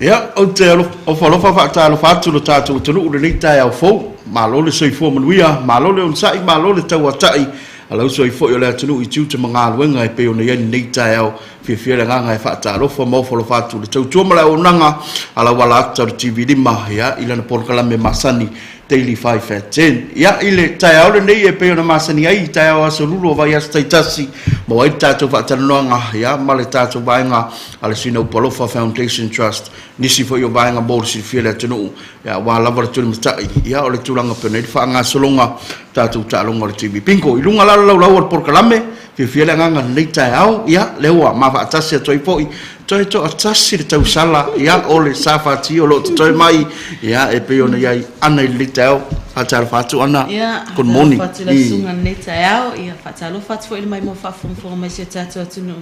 Ia, ou te ofo alofa faatalofa atu i lo tatou atunuu i lenei taeao fou. Malo le soifua manuia, malo le onosai, malo le tauatai a le uso ai foi o le atunuu i tiute ma galuega e pei ona i ai lenei taeao. Fiafia le agaga e faatalofa ma ofo alofa atu i le tautua ma le auaunaga a lauala ata o le TV5, ia, i lana polokalame masani Daily 5 at 10. Ia, i le taeao lenei e pei ona masani ai i taeao aso Lulu o vaiaso taitasi, maua ai le tatou faatalanoaga, ia, ma le tatou vaega a le Sina Upu Alofa Foundation Trust, nisi foi o vaega mo le silafia e le atunuu, ia, aua lava le tulimatai, ia, o le tulaga pei ona i ai le faagasologa tatou taaloga o le TV Bingo. I luga la o le laulau o le polokalame, Fiafia le agaga i lenei taeao, ia, lea ua ma faatasi atu ai foi, toe toatasi le tausala, ia, o le SFT o lo o totoe mai, ia, e pei ona i ai Ana i lenei taeao. Faatalofa atu Ana, Ia, good morning. faatalofa atu i lau susuga i lenei taeao, ia, faatalofa atu foi i le maimoa faafogafoga mai o si o tatou atunuu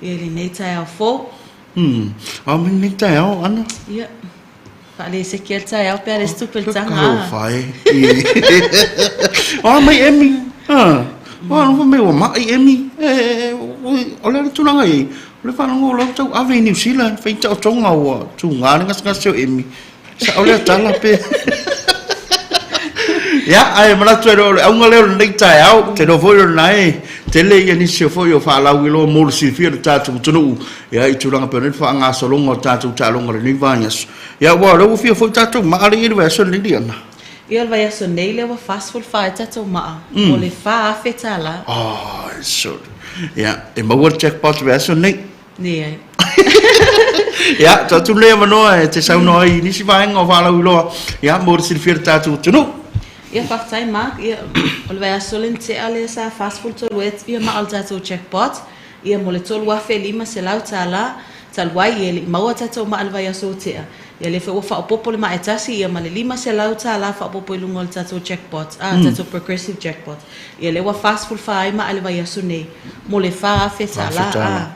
i lenei taeao fou. Ao mai lenei taeao, Ana. Ia, faaleseki lava le taeao pe a leai se tupe i le taga, a. Talofa e. O a mai Emi? A, o a fai mai ua mai Emi? O le a le tulaga e i ai? O le faalogo o la ua tau ave i Niu Sila e fai taotoga ua tuga le gasegase o Emi. Sao lea tala pe? Ia, ae manatu e le o le auga lea o lenei taeao, ou te iloa foi o lena e tele ia nisi o foi o faalauiloa mo le silafia e le tatou atunuu, ia i tulaga pei ona i ai le faagasologa o tatou taaloga i lenei vaiaso. Ia aua o lea ua fia foi tatou maa lea i le vaiaso lenei Liana. Ia o le vaiaso nei lea ua 44 ai tatou maa mo le $4,000. Ai sole. Ia, e maua le jackpot i le vaiaso lenei. Leai. Ia, tuu atu lenei avanoa e te saunoa ai i nisi vaega o faalauiloa, ia, mo le silafia e le tatou atunuu. Ia, faafetai Mark. Ia, o le vaiaso lea na tea lea sa 43 ai ia maa o le tatou jackpot, ia mo le $3,500. Talu ai e le i maua tatou maa i le vaiaso ua tea, ia lea foi ua faaopoopo le maa e tasi ia ma le $500 faaopoopo i luga o le tatou jackpot, a, tatou progressive jackpot. Ia lea ua 44 ai maa i le vaiaso nei mo le $4,000 a.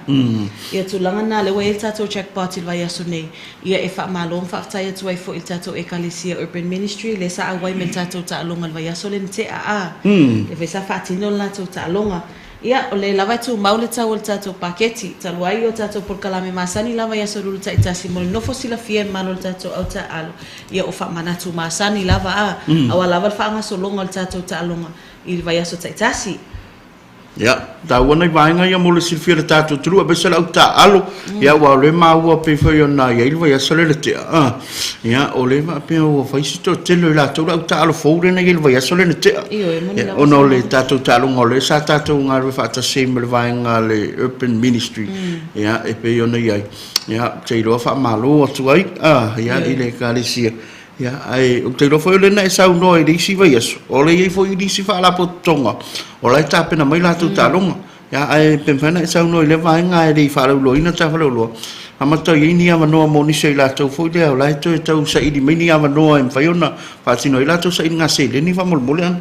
Ia tulaga na lea ua i ai le tatou jackpot i le vaiaso nei, ia e faamalo ma faafetai atu ai foi i le tatou Ekalesia Urban Ministry lea sa auai mai i le tatou taaloga i le vaiaso lea na tea a. Lea foi sa faatino le latou taaloga. Ia, o lea lava e tumau le tau o le tatou paketi, talu ai o tatou polokalame masani lava i aso lulu taitasi mo le nofo silafia e malo le tatou au taaalo. Ia, o faamanatu masani lava a, aua lava le faagasologa o le tatou taaloga i le vaiaso taitasi. Ia, taua nai vaega ia mo le silafia e le tatou atunuu aemaise le au taaalo. Ia, aua o lea e maua pei foi ona i ai le vaiaso lea na tea, a, ia, o lea e faapea ua fai si toatele o i latou le au taaalo fou lea na i ai i le vaiaso lea na tea. Ioe, e moni lava Ona o le tatou taaloga o lea sa tatou galulue faatasi ai ma le vaega a le Urban Ministry, ia, e pei ona i ai. Ia, ou te iloa faamalo atu ai, a, ia, i le Ekalesia. Ia, ae ou te iloa foi o lea na e saunoa i le isi vaiaso, o lea e i ai foi nisi faalapotopotoga o la e tapena mai latou taaloga. Ia, ae pe mafai ona e saunoa i lea vaega ae le i faalauiloaina ta faleoloa, amata i ai ni avanoa mo nisi o i latou foi lea o la e toe tau saili mai ni avanoa e mafai ona faatino ai latou sailiga seleni faamolemole. Ana.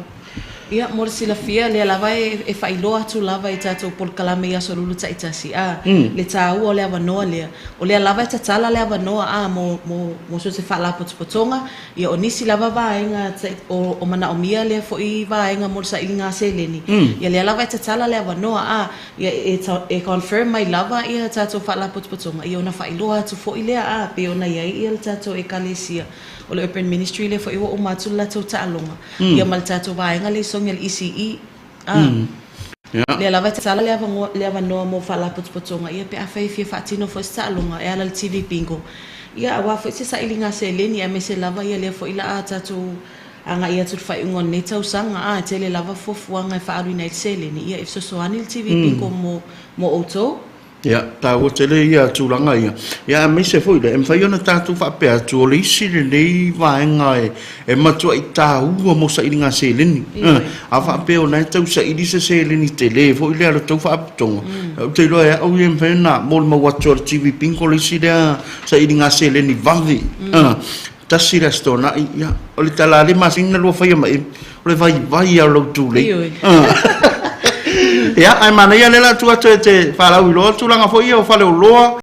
Ia, mo le silafia, lea lava e faailoa atu lava i tatou polokalame i aso lulu taitasi, a, le taua o le avanoa lea. O lea lava e tatala le avanoa, a, mo, mo, mo so o se faalapotopotoga, ia, o nisi lava vaega o, o manaomia lea foi vaega mo le sailiga seleni, ia, lea lava e tatala le avanoa, a, ia, e, e confirm mai lava ia tatou faalapotopotoga, ia, ona faailoa atu foi lea, a, pei ona i ai ia le tatou Ekalesia. O le Urban Ministry lea foi ua uma atu le latou taaloga, ia ma le tatou vaega lea i Sogi a le ECE. A, lea lava e tatala le avanoa, le avanoa mo faalapotopotoga, ia pe afai e fia faatino foi se taaloga e ala i le TV Bingo, ia aua foi se sailiga seleni aemaise lava ia lea foi la a tatou agai atu i le faaiuga o lenei tausaga, a, e tele lava fuafuaga e faaaluina ai le seleni, ia e fesoasoani le TV Bingo mo, mo outou. Ia, taua tele ia tulaga ia. Ia aemaise foi lea, e mafai ona tatou faapea atu, o le isi lenei vaega e, e matuai taua mo sailiga seleni. A faapea o lena e tau saili se seleni tele foi lea a le tou faalapotopotoga, ou te iloa e au ia e mafai ona molimau atu a le TV Bingo le isi lea sailiga seleni vave. Tasi le Aso Toonai, ia, o le tala le masina na lua faia ma Emi, o le vaivai lava o lou tulei. Ia, ae manaia lea la tuu atu e te faalauiloa tulaga foi ia o faleoloa.